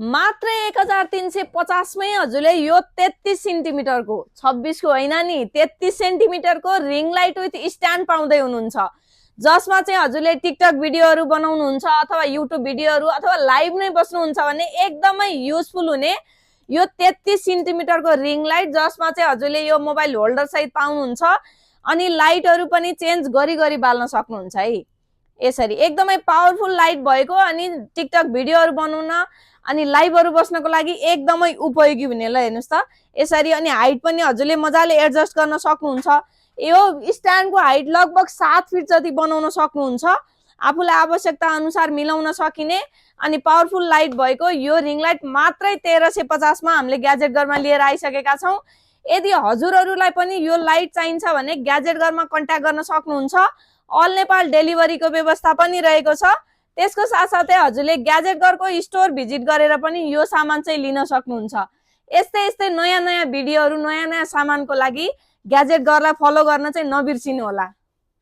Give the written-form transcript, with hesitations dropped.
मात्र 1350 मै हजुरले यो 33 सेन्टिमिटरको 26 को होइन नि 33 सेन्टिमिटरको रिङ लाइट विथ स्ट्यान्ड पाउँदै हुनुहुन्छ, जसमा चाहिँ हजुरले टिकटक भिडियोहरू बनाउनुहुन्छ अथवा युट्युब भिडियोहरू अथवा लाइभ नै बस्नुहुन्छ भने एकदमै युजफुल हुने यो 33 सेन्टिमिटरको रिङ लाइट, जसमा चाहिँ हजुरले यो मोबाइल होल्डर सहित पाउनुहुन्छ अनि लाइटहरू पनि चेन्ज गरी गरी बाल्न सक्नुहुन्छ है। यसरी एकदमै पावरफुल लाइट भएको अनि टिकटक भिडियोहरू बनाउन अनि लाइभहरू बस्नको लागि एकदमै उपयोगी हुने। ल हेर्नुस् त यसरी, अनि हाइट पनि हजुरले मजाले एडजस्ट गर्न सक्नुहुन्छ। यो स्ट्यान्डको हाइट लगभग 7 फिट जति बनाउन सक्नुहुन्छ, आफूलाई आवश्यकता अनुसार मिलाउन सकिने अनि पावरफुल लाइट भएको यो रिङ लाइट मात्रै 1350 मा हामीले ग्याजेट घरमा लिएर आइसकेका छौं। यदि हजुरहरूलाई पनि यो लाइट चाहिन्छ भने ग्याजेट घरमा कन्ट्याक्ट गर्न सक्नुहुन्छ। अल नेपाल डेलिभरीको व्यवस्था पनि रहेको छ। त्यसको साथसाथै हजुरले ग्याजेट घरको स्टोर भिजिट गरेर पनि यो सामान चाहिँ लिन सक्नुहुन्छ। यस्तै यस्तै नयाँ नयाँ भिडियोहरू नयाँ नयाँ सामानको लागि ग्याजेट घरलाई फलो गर्न चाहिँ नबिर्सिनु होला।